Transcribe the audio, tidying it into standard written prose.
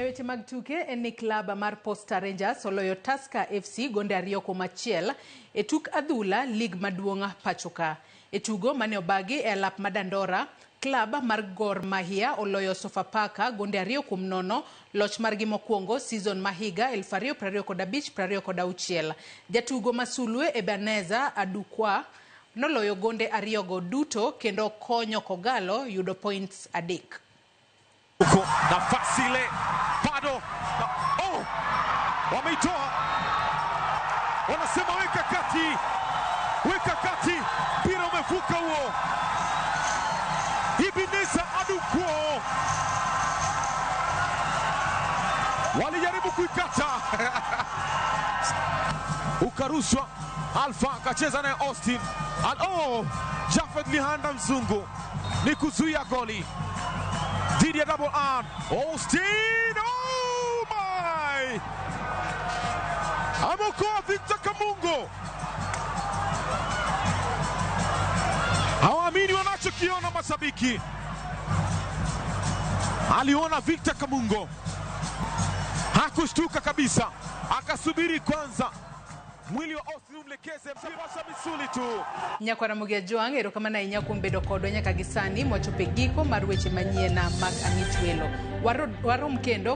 weche mag tuke en ni klab mar Posta Rangers oloyo Tusker FC gonde 2-1 e tuk adhula lig maduong' pachoka. E tugo mane obagi e alap ma Dandora, klab mar Gor Mahia oloyo Sofapaka gonde 2-0 loch margi mokwongo season ma higa 2025-26. Jatugo ma sulwe Ebenezer Adukwa noloyo gonde ariyogo duto kendo konyo Kogalo yudo points 3. Huko nafasi ile bado na, oh, wameitoa, wanasema weka kati, weka kati, mpira umevuka huo. Ebenezer Adukwo walijaribu kuikata ukarushwa, Alfa akacheza naye Austin and, oh, Jafet Lihanda mzungu ni kuzuia goli dhidi ya Double R. Austin, oh my! Ameokoa Victor Kamungo. Hawaamini wanachokiona mashabiki. Aliona Victor Kamungo, hakushtuka kabisa, akasubiri kwanza mwili wa Austin umlekeze mpira misuli tu. Nyakwara Mugia Jwang', erokamano ahinya kuom bedo kodwa nyaka gi sani mwachopo e giko mar weche manyien mag Ang'ich Welo. Warom kendo.